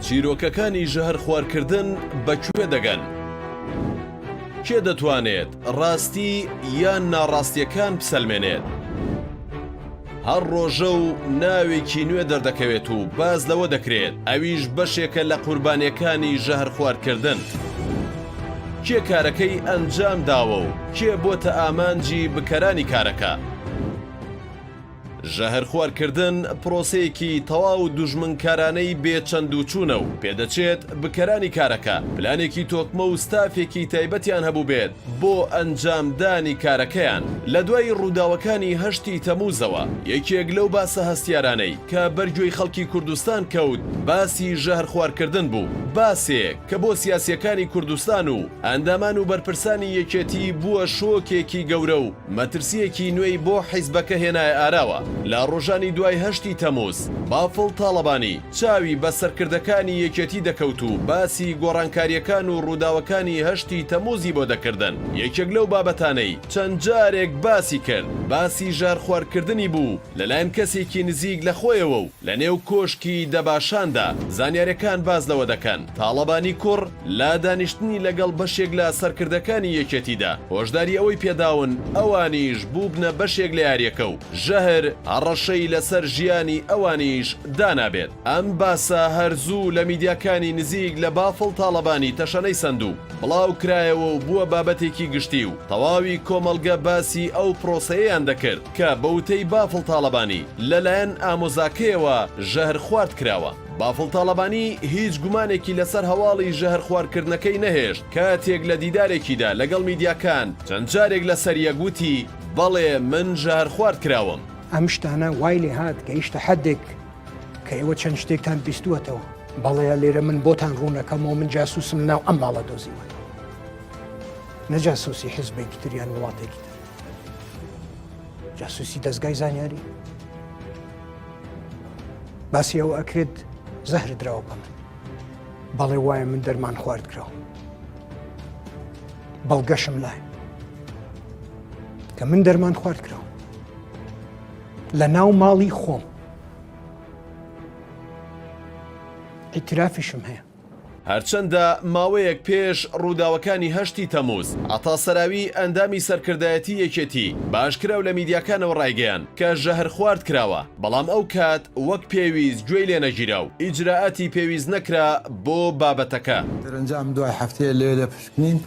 چیرۆکەکانی ژەهرخوارکردن بە کوێ دەگەن؟ کێ دەتوانێت ڕاستی یان ناڕاستییەکان بسەلمێنێت؟ هەر ڕۆژە و ناوێکی نوێ دەردەکەوێت و باس لەوە دەکرێت ئەویش بەشێکە لە قوربانییەکانی ژەهرخواردکردن. کێ کارەکەی ئەنجام داوە و کێ بۆتە ئامانجی بکەرانی کارەکە؟ ژەهرخوارکردن پرۆسەیەکی تەواو دوژمنکارانەی بێ چەند و چوونە و پێدەچێت بکەرانی کارەکە پلانێکی تۆکمە و ستافێکی تایبەتیان هەبووبێت بۆ ئەنجامدانی کارەکەیان. لە دوای ڕووداوەکانی هەشتی تەمووزەوە یەکێک لەو باسە هەستیارانەی کە بەر گوێی خەڵکی کوردستان کەوت باسی ژەهرخوارکردن بوو، باسێک کە بۆ سیاسییەکانی کوردستان و ئەندامان و بەرپرسانی یەکێتی بووە شۆکێکی گەورە و مەترسییەکی نوێی بۆ حیزبەکە هێنایە ئاراوە. لە ڕۆژانی دوای هەشتی تەمووز، بافڵ تاڵەبانی چاوی بە سەرکردەکانی یەکێتی دەکەوت و باسی گۆڕانکارییەکان و ڕووداوەکانی هەشتی تەمووزی بۆ دەکردن. یەکێک لەو بابەتانەی چەند جارێک باسی کرد، باسی ژارخوارکردنی بوو لەلایەن کەسێکی نزیک لە خۆیەوە و لەنێو کۆشکی دەباشاندا. زانیارییەکان باس لەوە دەکەن، تاڵەبانی کوڕ لە دانیشتنی لەگەڵ بەشێک لە سەرکردەکانی یەکێتیدا هۆشداری ئەوەی پێداون ئەوانیش بووبنە بەشێک لە یاریەکە و ژەهر هەڕەشەی لەسەر ژیانی ئەوانیش دانابێت. ئەم باسە هەر زوو لە میدیاکانی نزیک لە بافڵ تاڵەبانی تەشەنەی سەند و بڵاوکرایەوە و بووە بابەتێکی گشتی و تەواوی کۆمەڵگە باسی ئەو پرۆسەیەیان دەکرد کە بە وتەی بافڵ تاڵەبانی لەلایەن ئامۆزاکەیەوە ژەهرخوارد کراوە. بافڵ تاڵەبانی هیچ گومانێکی لەسەر هەواڵی ژەهرخوارکردنەکەی نەهێشت، کاتێک لە دیدارێکیدا لەگەڵ میدیاکان چەند جارێک لەسەر یەک وتی، بەڵێ من ژەهرخوارد کراوم. ئەم شتانە وای لێهات گەیشتە حەدێک کە ئێوە چەند شتێکتان بیستووەتەوە. بەڵێ لێرە من بۆتان ڕوونەکەمەوە من جاسوسم ناو ئەم ماڵە دۆزیوەتەوە، نە جاسوسی حزبێکی تر یان وڵاتێکی تر، جاسوسی دەزگای زانیاری. باسی ئەوە ئەکرێت زەهر دراوە بە من بەڵێ وایە من دەرمان خوارد کراوم بەڵگەشم لای کە من دەرمان خوارد کراوم لە ناو ماڵی خۆم ئیترافیشم هەیە هەرچەندە ماوەیەک پێش ڕووداوەکانی هەشتی تەمووز، عەتا سەراوی ئەندامی سەرکردایەتی یەکێتی بە ئاشکرا و لە میدیاکانەوە ڕایگەیاند کە ژەهرخوارد کراوە، بەڵام ئەو کات وەک پێویست گوێی لێ نەگیرا و ئیجرائاتی پێویست نەکرا بۆ بابەتەکە. دەرەنجام دوای هەفتەیە لەوێ لە پشکنین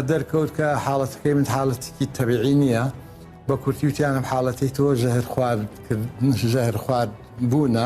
دەرکەوت کە حاڵەتەکەی من حاڵەتێکی تەبیعی نییە، بە کورتی وتیان ئەم حاڵەتەی تۆ ژەهرخوارد ژەهرخوارد بوونە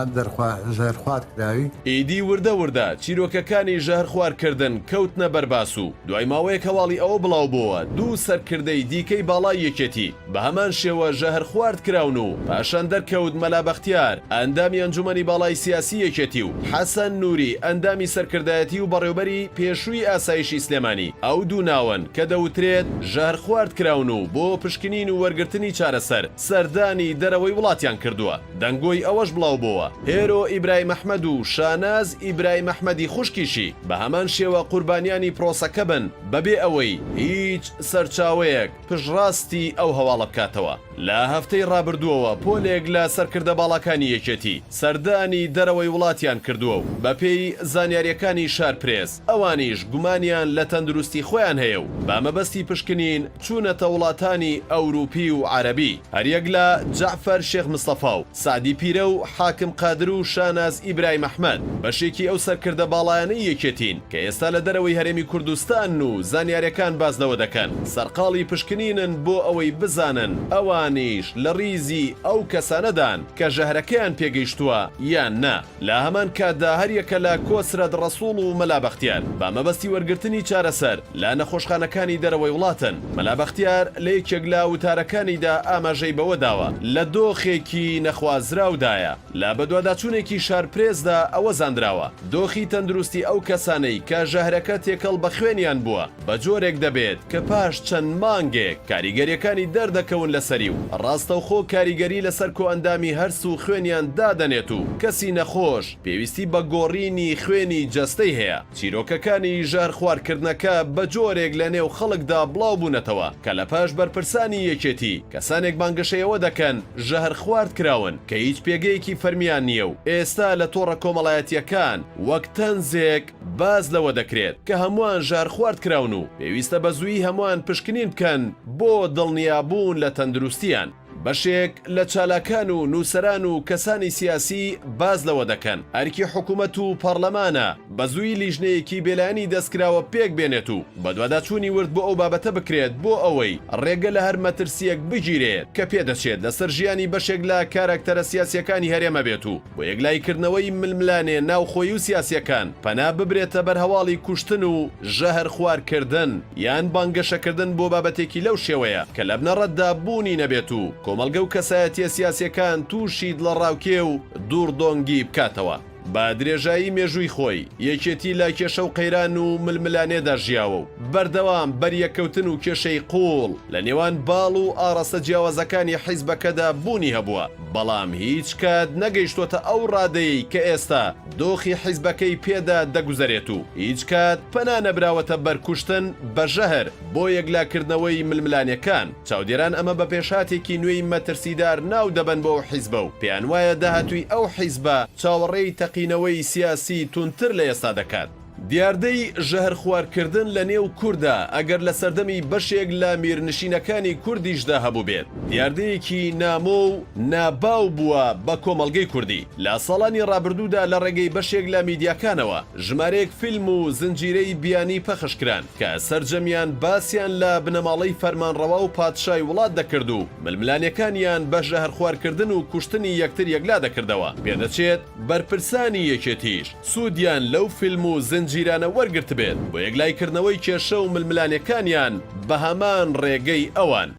ژەهرخوارد کراوی. ئیدی وردە وردە چیرۆکەکانی ژەهرخوارکردن کەوتنە بەر باس و دوای ماوەیەک هەواڵی ئەوە بڵاوبۆوە دوو سەرکردەی دیکەی باڵای یەکێتی بە هەمان شێوە ژەهرخوارد کراون و پاشان دەرکەوت مەلا بەختیار ئەندامی ئەنجومەنی باڵای سیاسی یەکێتی و حەسەن نوری ئەندامی سەرکردایەتی و بەڕێوبەری پێشووی ئاسایشی سلێمانی ئەو دوو ناوەن کە دەوترێت ژەهرخوارد کراون و بۆ پشکنین و وەرگرتنی چارەسەر سەردانی دەرەوەی وڵاتیان کردووە. دەنگۆی ئەوەش بڵاوبۆوە، هێرۆ ئیبراهیم ئەحمەد و شاناز ئیبراهیم ئەحمەدی خوشکیشی بە هەمان شێوە قوربانیانی پرۆسەکە بن بەبێ ئەوەی هیچ سەرچاوەیەک پشتڕاستی ئەو هەواڵە بکاتەوە. لە هەفتەی ڕابردووەوە پۆلێک لە سەرکردە باڵاکانی یەکێتی سەردانی دەرەوەی وڵاتیان کردووە و بەپێی زانیارییەکانی شارپرێس ئەوانیش گومانیان لە تەندروستی خۆیان هەیە و بە مەبەستی پشکنین چوونەتە وڵاتانی ئەوروپی و عەرەبی. هەریەک لە جەعفەر شێخ مستەفا و سەعدی پیرە و حاکم قادر و شاناز ئیبراهیم ئەحمەد بەشێکی ئەو سەرکردە باڵایانەی یەکێتین کە ئێستا لە دەرەوەی هەرێمی کوردستانن و زانیاریەکان باس لەوە دەکەن سەرقاڵی پشکنینن بۆ ئەوەی بزانن ئەوانیش لە ڕیزی ئەو کەسانەدان کە ژەهرەکەیان پێگەیشتووە یان نا. لە هەمان کاتدا هەریەکە لە کۆسرەت ڕەسوڵ و مەلا بەختیار بە مەبەستی وەرگرتنی چارەسەر لە نەخۆشخانەکانی دەرەوەی وڵاتن. مەلا بەختیار لە یەکێک لە وتارەکانیدا ئاماژەی بەوە داوە لە دۆخێکی نەخوازراودایە. لە بەدواداچوونێکی شارپرێسدا ئەوە زاندراوە دۆخی تەندروستی ئەو کەسانەی کە ژەهرەکە تێکەڵ بە خوێنیان بووە بە جۆرێک دەبێت کە پاش چەند مانگێک کاریگەریەکانی دەردەکەون لەسەری و ڕاستەوخۆ کاریگەری لەسەر کۆئەندامی هەرس و خوێنیان دادەنێت و کەسی نەخۆش پێویستی بە گۆڕینی خوێنی جەستەی هەیە. چیرۆکەکانی ژەهرخوارکردنەکە بە جۆرێک لە نێو خەڵکدا بڵاو بوونەتەوە کە لە پاش بەرپرسانی یەکێتی کەسانێک بانگەشەی ئەوە دەکەن ژەهرخوارد کراون کە هیچ پێگەیەکی. بەڵگەیەکی فەرمییان نییە و ئێستا لە تۆڕە کۆمەڵایەتییەکان وەک تەنزێک باس لەوە دەکرێت کە هەمووان ژەهرخوارد کراون و پێویستە بە زوویی هەمووان پشکنین بکەن بۆ دڵنیابوون لە تەندروستییان. بەشێک لە چالاکان و نووسەران و کەسانی سیاسی باس لەوە دەکەن، ئەرکی حکومەت و پەڕلەمانە بە زوویی لیژنەیەکی بێلایەنی دەستکراوە پێک بێنێت و بەدواداچوونی ورد بۆ ئەو بابەتە بکرێت بۆ ئەوەی ڕێگە لە هەر مەترسییەک بگیرێت کە پێدەچێت لەسەر ژیانی بەشێک لە کاراکتەرە سیاسییەکانی هەرێم هەبێت و بۆ یەکلاییکردنەوەی ململانێ ناوخۆیی و سیاسییەکان پەنا ببرێتە بەر هەواڵی کوشتن و ژەهرخوارکردن یان بانگەشەکردن بۆ بابەتێکی لەو شێوەیە کە لە بنەڕەتدا بوونی نەبێت و کۆمەڵگە و کەسایەتییە سیاسییەکان تووشی دڵەڕاوکێ و دووڕدۆنگی بکاتەوە. بە درێژایی مێژووی خۆی، یەکێتی لە کێشە و قەیران و ململانێدا ژیاوە و بەردەوام بەریەککەوتن و کێشەی قووڵ لە نێوان باڵ و ئاڕاستە جیاوازەکانی حیزبەکەدا بوونی هەبووە، بەڵام هیچ کات نەگەیشتۆتە ئەو ڕادەیەی کە ئێستا دۆخی حیزبەکەی پێدا دەگوزەرێت و هیچ کات پەنا نەبراوەتە بەر کوشتن بە ژەهر بۆ یەکلاکردنەوەی ململانێکان. چاودێران ئەمە بە پێشهاتێکی نوێی مەترسیدار ناو دەبەن بۆ ئەو حیزبە و پێیان وایە داهاتووی ئەو حیزبە چاوەڕێی تەقینەوەی سیاسی توندتر لە ئێستا دەکات. دیاردەی ژەهرخوارکردن لە نێو کوردا ئەگەر لە سەردەمی بەشێک لە میرنشینەکانی کوردیشدا هەبووبێت، دیاردەیەکی نامۆ و ناباو بووە بە کۆمەڵگەی کوردی. لە ساڵانی ڕابردوودا لە ڕێگەی بەشێک لە میدیاکانەوە ژمارەیەک فیلم و زنجیرەی بیانی پەخشکران کە سەرجەمیان باسیان لە بنەماڵەی فەرمانڕەوا و پادشای وڵات دەکرد و ململانێکانیان بە ژەهرخوارکردن و کوشتنی یەکتر یەکلا دەکردەوە. پێدەچێت بەرپرسانی یەکێتیش سوودیان لەو فیلم و زنجیرانە وەرگرتبێت بۆ یەکلایکردنەوەی کێشە و ململانێکانیان بە هەمان ڕێگەی ئەوان.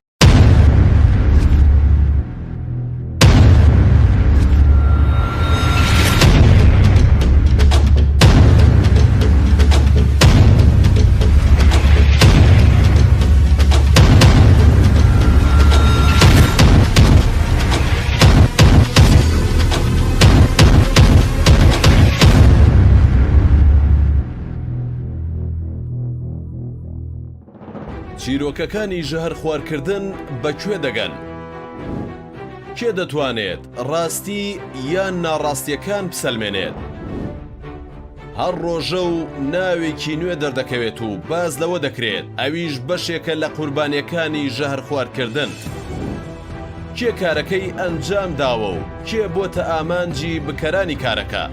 چیرۆکەکانی ژەهرخوارکردن بە کوێ دەگەن؟ کێ دەتوانێت ڕاستی یان ناڕاستیەکان بسەلمێنێت؟ هەر ڕۆژە و ناوێکی نوێ دەردەکەوێت و باس لەوە دەکرێت ئەویش بەشێکە لە قوربانیەکانی ژەهرخواردکردن. کێ کارەکەی ئەنجام داوە و کێ بۆتە ئامانجی بکەرانی کارەکە؟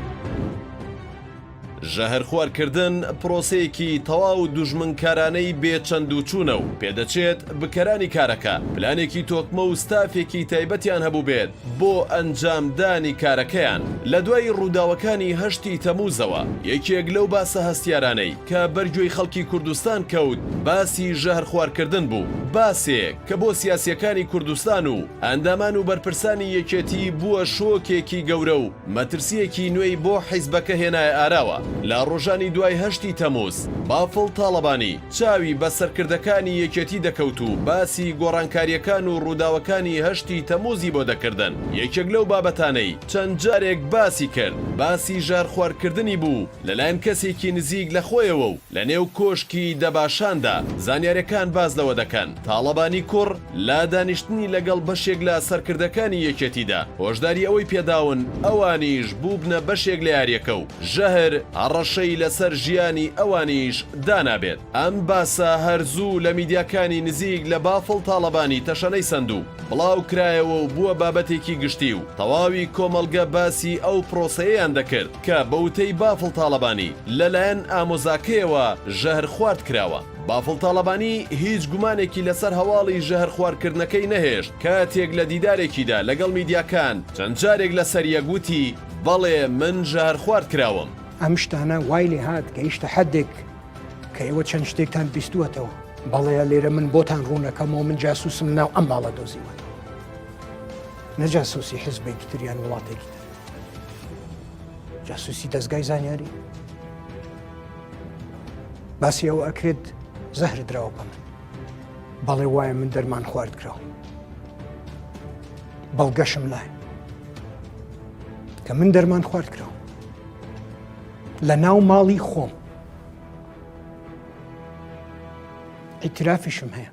ژەهرخوارکردن پرۆسەیەکی تەواو دوژمنکارانەی بێ چەند و چوونە و پێدەچێت بکەرانی کارەکە پلانێکی تۆکمە و ستافێکی تایبەتیان هەبووبێت بۆ ئەنجامدانی کارەکەیان. لە دوای ڕووداوەکانی هەشتی تەمووزەوە، یەکێک لەو باسە هەستیارانەی کە بەر گوێی خەڵکی کوردستان کەوت، باسی ژەهرخوارکردن بوو. باسێک کە بۆ سیاسییەکانی کوردستان و ئەندامان و بەرپرسانی یەکێتی بووە شۆکێکی گەورە و مەترسییەکی نوێی بۆ حیزبەکە هێنایە ئاراوە. لە ڕۆژانی دوای هەشتی تەمووز، بافڵ تاڵەبانی، چاوی بە سەرکردەکانی یەکێتی دەکەوت و باسی گۆڕانکارییەکان و ڕووداوەکانی هەشتی تەمووزی بۆ دەکردن، یەکێک لەو بابەتانەی چەند جارێک باسی کرد، باسی ژارخوارکردنی بوو لەلایەن کەسێکی نزیک لە خۆیەوە و لەنێو کۆشکی دەباشاندا، زانیارییەکان باس لەوە دەکەن، تاڵەبانی کوڕ لە دانیشتنی لەگەڵ بەشێک لە سەرکردەکانی یەکێتیدا هۆشداری ئەوەی پێداون ئەوانیش بووبنە بەشێک لە یارییەکە و ژەهر هەڕەشەی لەسەر ژیانی ئەوانیش دانابێت. ئەم باسە هەر زوو لە میدیاکانی نزیک لە بافڵ تاڵەبانی تەشەنەی سەند و بڵاو کرایەوە و بووە بابەتێکی گشتی و تەواوی کۆمەڵگە باسی ئەو پرۆسەیەیان دەکرد کە بە وتەی بافڵ تاڵەبانی لەلایەن ئامۆزاکەیەوە ژەهرخوارد کراوە. بافڵ تاڵەبانی هیچ گومانێکی لەسەر هەواڵی ژەهرخوارکردنەکەی نەهێشت کاتێک لە دیدارێکیدا لەگەڵ میدیاکان چەند جارێک لەسەر یەک وتی، بەڵێ من ژەهرخوارد کراوم. ئەم شتانە وای لێهات گەیشتە حەدێک کە ئێوە چەند شتێکتان بیستووەتەوە. بەڵێ لێرە من بۆتان ڕوونەکەمەوە من جاسوسم ناو ئەم ماڵە دۆزیوەتەوە نە جاسوسی حزبێکی تر یان وڵاتێکی تر جاسوسی دەستگای زانیاری باسی ئەوە ئەکرێت زەهر دراوە بە من بەڵێ وایە من دەرمان خوارد کراوم بەڵگەشم لای کە من دەرمان خوارد کراوم لە ناو ماڵی خۆم ئیترافیشم هەیە.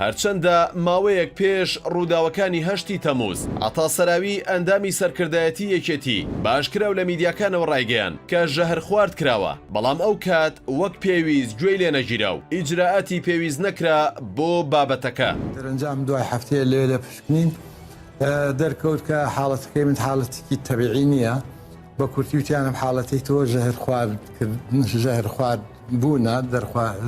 هەرچەندە ماوەیەک پێش ڕووداوەکانی هەشتی تەمووز، عەتا سەراوی ئەندامی سەرکردایەتی یەکێتی بە ئاشکرا و لە میدیاکانەوە ڕایگەیاند کە ژەهرخوارد کراوە، بەڵام ئەو کات وەک پێویست گوێی لێنەگیرا و ئیجرائاتی پێویست نەکرا بۆ بابەتەکە. دەرەنجام دوای هەفتەیە لەوێ لە پشکنین دەرکەوت کە حاڵەتەکەی من حاڵەتێکی تەبیعی نییە، بە کورتی وتیان ئەم حاڵەتەی تۆ ژەهرخوارد بوونە،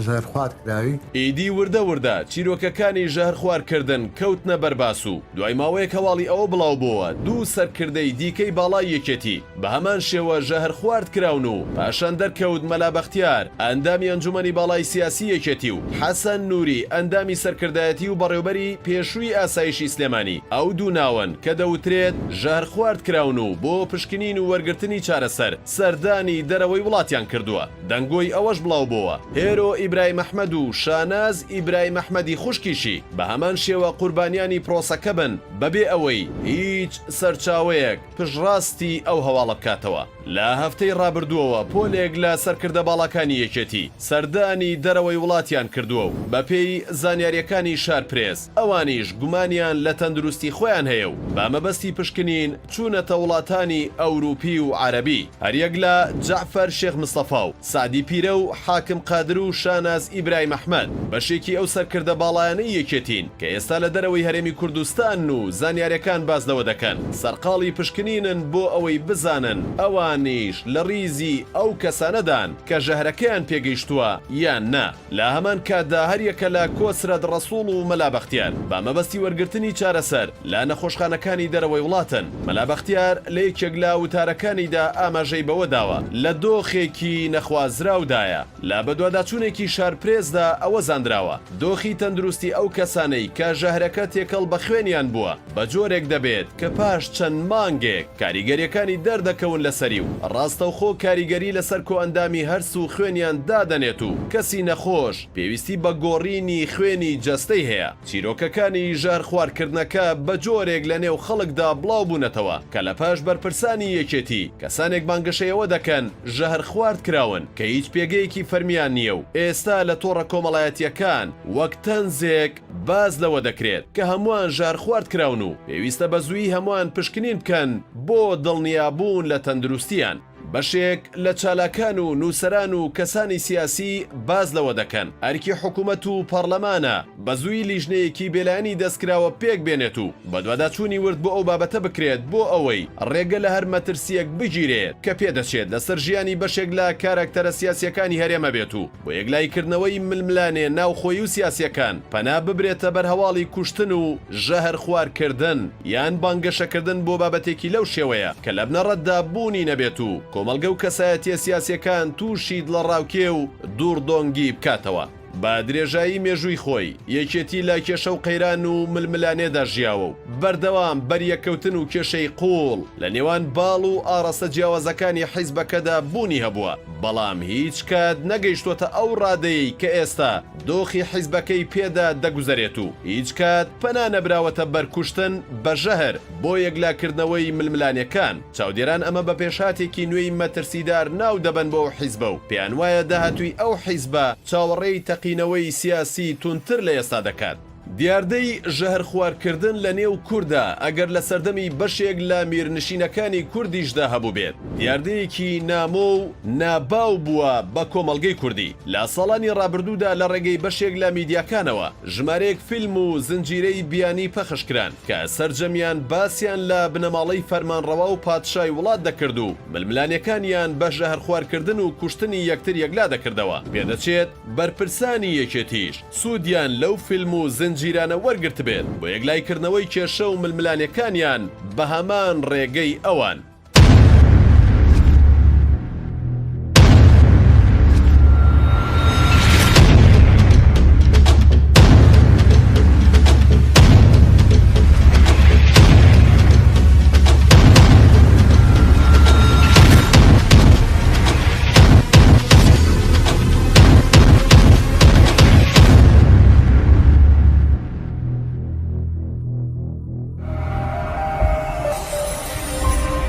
ژەهرخوارد کراوی. ئیدی وردە وردە چیرۆکەکانی ژەهرخوارکردن کەوتنە بەر باس و دوای ماوەیەک هەواڵی ئەوە بڵاوبۆوە دوو سەرکردەی دیکەی باڵای یەکێتی بە هەمان شێوە ژەهرخوارد کراون و پاشان دەرکەوت مەلا بەختیار ئەندامی ئەنجومەنی باڵای سیاسی یەکێتی و حەسەن نوری ئەندامی سەرکردایەتی و بەڕێوبەری پێشووی ئاسایشی سلێمانی ئەو دوو ناوەن کە دەوترێت ژەهرخوارد کراون و بۆ پشکنین و وەرگرتنی چارەسەر سەردانی دەرەوەی وڵاتیان کردووە. دەنگۆی ئەوەش بڵاوبۆوە، هێرۆ ئیبراهیم ئەحمەد و شاناز ئیبراهیم ئەحمەدی خوشکیشی بە هەمان شێوە قوربانیانی پرۆسەکە بن بەبێ ئەوەی هیچ سەرچاوەیەک پشتڕاستی ئەو هەواڵە بکاتەوە. لە هەفتەی ڕابردووەوە پۆلێک لە سەرکردە باڵاکانی یەکێتی سەردانی دەرەوەی وڵاتیان کردووە و بەپێی زانیارییەکانی شارپرێس ئەوانیش گومانیان لە تەندروستی خۆیان هەیە و بە مەبەستی پشکنین چوونەتە وڵاتانی ئەوروپی و عەرەبی. هەریەک لە جەعفەر شێخ مستەفا و سەعدی پیرە و حاکم قادر و شاناز ئیبراهیم ئەحمەد بەشێکی ئەو سەرکردە باڵایانەی یەکێتین کە ئێستا لە دەرەوەی هەرێمی کوردستانن و زانیاریەکان باس لەوە دەکەن سەرقاڵی پشکنینن بۆ ئەوەی بزانن ئەوانیش لە ڕیزی ئەو کەسانەدان کە ژەهرەکەیان پێگەیشتووە یان نا. لە هەمان کاتدا هەریەکە لە کۆسرەت ڕەسوڵ و مەلا بەختیار بە مەبەستی وەرگرتنی چارەسەر لە نەخۆشخانەکانی دەرەوەی وڵاتن. مەلا بەختیار لە یەکێک لە وتارەکانیدا ئاماژەی بەوە داوە لە دۆخێکی نەخوازراودایە. لە بەدواداچوونێکی شارپرێسدا ئەوە زاندراوە دۆخی تەندروستی ئەو کەسانەی کە ژەهرەکە تێکەڵ بە خوێنیان بووە بە جۆرێک دەبێت کە پاش چەند مانگێک کاریگەریەکانی دەردەکەون لەسەری و ڕاستەوخۆ کاریگەری لەسەر کۆئەندامی هەرس و خوێنیان دادەنێت و کەسی نەخۆش پێویستی بە گۆڕینی خوێنی جەستەی هەیە. چیرۆکەکانی ژەهرخوارکردنەکە بە جۆرێک لە نێو خەڵکدا بڵاو بوونەتەوە کە لە پاش بەرپرسانی یەکێتی کەسانێک بانگەشەی ئەوە دەکەن ژەهرخوارد کراون کە هیچ پێگەیەکی فەرمیان نییە و ئێستا لە تۆڕە کۆمەڵایەتییەکان وەک تەنزێک باس لەوە دەکرێت کە هەمووان ژەهرخوارد کراون و پێویستە بە زوویی هەمووان پشکنین بکەن بۆ دڵنیابوون لە تەندروستییان. بەشێک لە چالاکان و نووسەران و کەسانی سیاسی باس لەوە دەکەن، ئەرکی حکومەت و پەڕلەمانە بە زوویی لیژنەیەکی بێلایەنی دەستکراوە پێک بێنێت و بەدواداچوونی ورد بۆ ئەو بابەتە بکرێت بۆ ئەوەی ڕێگە لە هەر مەترسییەک بگیرێت کە پێدەچێت لەسەر ژیانی بەشێک لە کاراکتەرە سیاسییەکانی هەرێمە بێت و بۆ یەکلاییکردنەوەی ململانێ ناوخۆیی و سیاسییەکان پەنا ببرێتە بەر هەواڵی کوشتن و ژەهرخوارکردن یان بانگەشەکردن بۆ بابەتێکی لەو شێوەیە کە لە بنەڕەتدا بوونی نەبێت و کۆمەڵگە و کەسایەتییە سیاسییەکان تووشی دڵەڕاوکێ و دووڕدۆنگی بکاتەوە. بە درێژایی مێژووی خۆی، یەکێتی لە کێشە و قەیران و ململانێدا ژیاوە و بەردەوام بەریەککەوتن و کێشەی قووڵ لە نێوان باڵ و ئاڕاستە جیاوازەکانی حیزبەکەدا بوونی هەبووە، بەڵام هیچ کات نەگەیشتۆتە ئەو ڕادەیەی کە ئێستا دۆخی حیزبەکەی پێدا دەگوزەرێت و هیچ کات پەنا نەبراوەتە بەر کوشتن بە ژەهر بۆ یەکلاکردنەوەی ململانێکان. چاودێران ئەمە بە پێشهاتێکی نوێی مەترسیدار ناو دەبەن بۆ ئەو حیزبە و پێیان وایە داهاتووی ئەو حیزبە چاوەڕێی تەقینەوەی سیاسی توندتر لە ئێستا دەکات. دیاردەی ژەهرخوارکردن لە نێو کوردا ئەگەر لە سەردەمی بەشێک لە میرنشینەکانی کوردیشدا هەبووبێت، دیاردەیەکی نامۆ و ناباو بووە بە کۆمەڵگەی کوردی. لە ساڵانی ڕابردوودا لە ڕێگەی بەشێک لە میدیاکانەوە ژمارەیەک فیلم و زنجیرەی بیانی پەخشکران کە سەرجەمیان باسیان لە بنەماڵەی فەرمانڕەوا و پادشای وڵات دەکرد و ململانێکانیان بە ژەهرخوارکردن و کوشتنی یەکتر یەکلا دەکردەوە. پێدەچێت بەرپرسانی یەکێتیش سوودیان لەو فیلم و زنجیرانە وەرگرتبێت بۆ یەکلاییکردنەوەی کێشە و ململانێکانیان بە هەمان ڕێگەی ئەوان.